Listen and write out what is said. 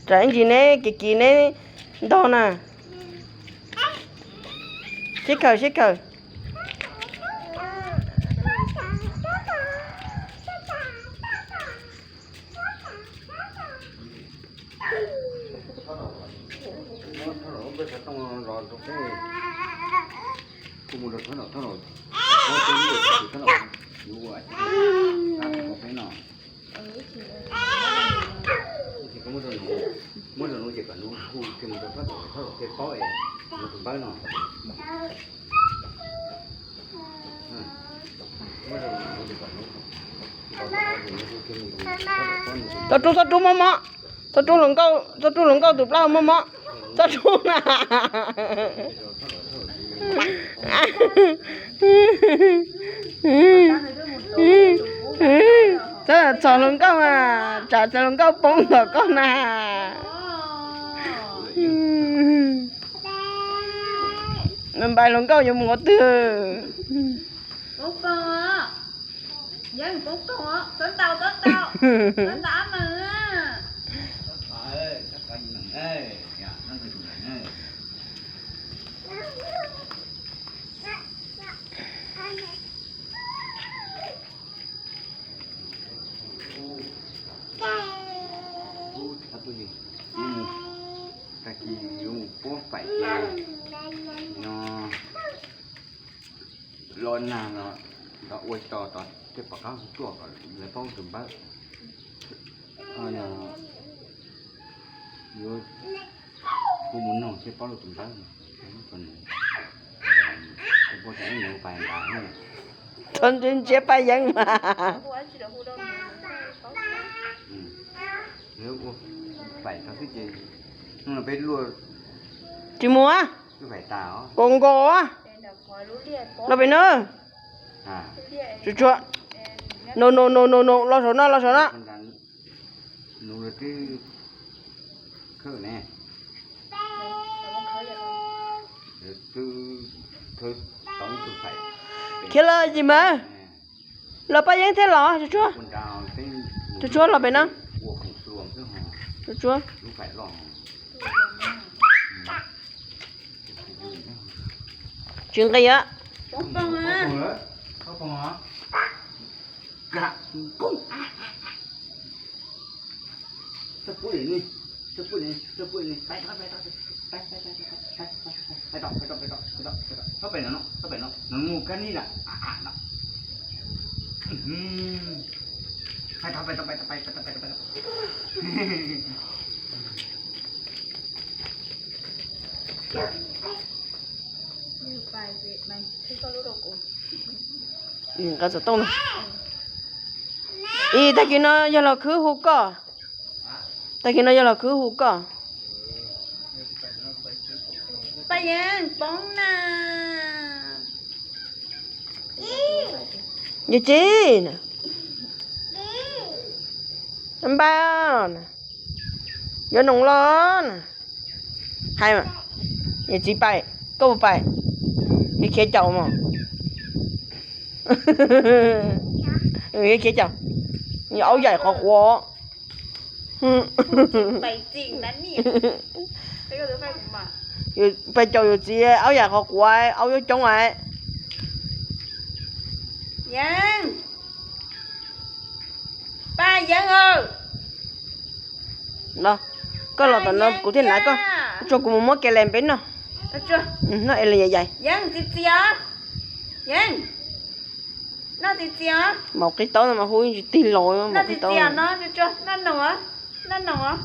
Tsam ib ntsis neb kiv kiv neb ntog na. Sib khawm sib khawm. Txhob rub, txhob rub mog mog. Txhob rub hluas nkauj, txhob rub hluas nkauj tus plaub hau mog mog. Txhob rub na. Txhob txhom hluas nkauj mas tsam txhom hluas nkauj poob ntawm koj na. Npais hluas nkauj yuav mus qhov twg? Tag kis yuav mus puab faim ces no los nag no, nrov ua tso tod thiaj pom qab hu tuaj kom lawv paub tus npawb. Yuav hu mus noog thiaj paub lub tus npawb. Txhob ntsiab ntsiab Paj Yeeb mas. Tsis mus, kaus nkaus los pem na. Tsuag tsuag, no no no no no, los saum no, los saum no. Khiav los Yim Mawv, los Paj Yeeb thiab los. Tsuag tsuag, tsuag tsuag los pem no. Tsuag tsuag. Tsis nqis os. Nqa xov tooj no. Ib tag kis no yog los khwv hu koj. Tag kis no yog los khwv hu koj. Paj Yeeb poob na. Yawg txiv, npaj, yuav noog los na. Hais, yawg txiv pais, koj puas pais? Yawg khiav caum mog. Yawg khiav caum, aub yaim qhov quav. Pais caum yawg txiv aub yaim qhov quav, aub yuav coob lawm. Yeeb, Paj Yeeb aw. No, koj los tom no kuv thiaj hnav koj. Tsuag, kuv mus muab kev les peb noj. Noj es li yaim yaim. Yeeb, txiv txiv os. Yeeb, noj txiv txiv os. Maum qib taub no mas hu tsis tig los, maum qib taub. Noj noog os, noj noog os.